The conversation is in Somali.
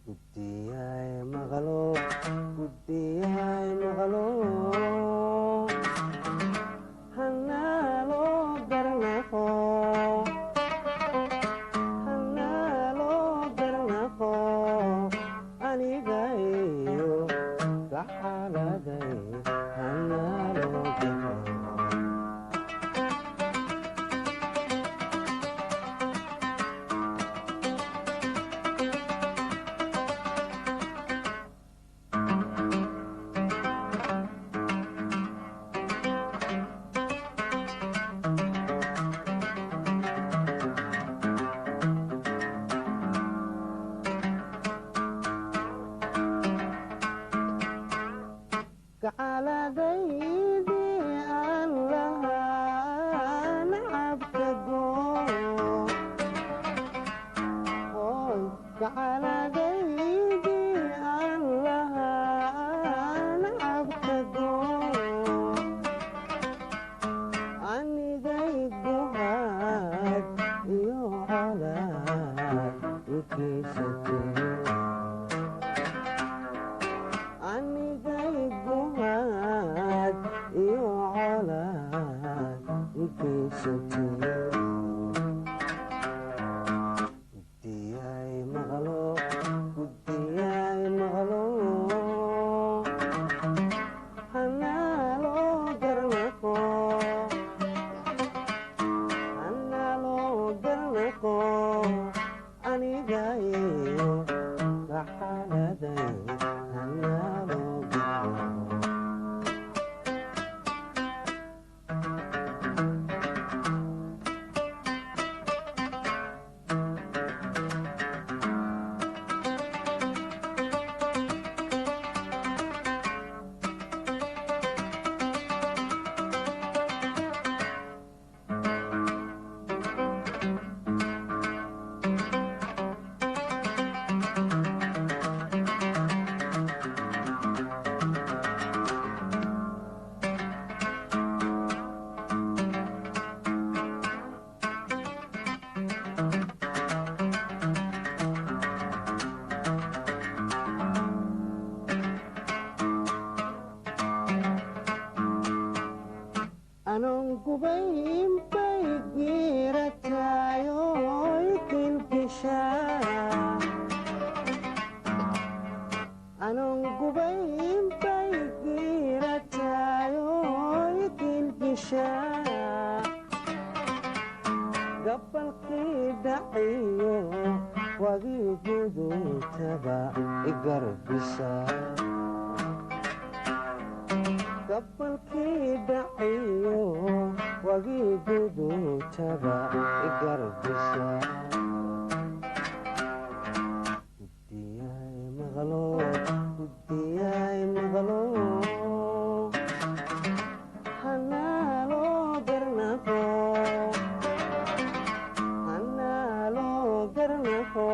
Guddiyaay maqlo, guddiyaay maqlo, hanaaloo garnaqo, hanaaloo garnaqo, aniga iyo gaxaladay hanaaloo garnaqo. Gacaladaydii aan lahaa nacabka gooy, gacaladaydii aan lahaa nacabka gooy, anigay guhaad iyo colaad u geysatay, anigay guhaad iyo colaad u geysatay. Guddiyaay maqlo, guddiyaay maqlo, hanaaloo garnaqo, hanaaloo garnaqo, aniga iyo gaxaladay hanaaloo garnaqo. Anon gubayn bay giirataayoy kilkishaa, anon gubayn bay giirataayoy kilkishaa, gabalkii dhaciyo wagii guduutaba igarbisa, gabalkii dhaciyo wagii guduutaba igarbisa. Guddiyaay maqlo, guddiyaay maqlo, hanaaloo garnaqo, hanaaloo garnaqo,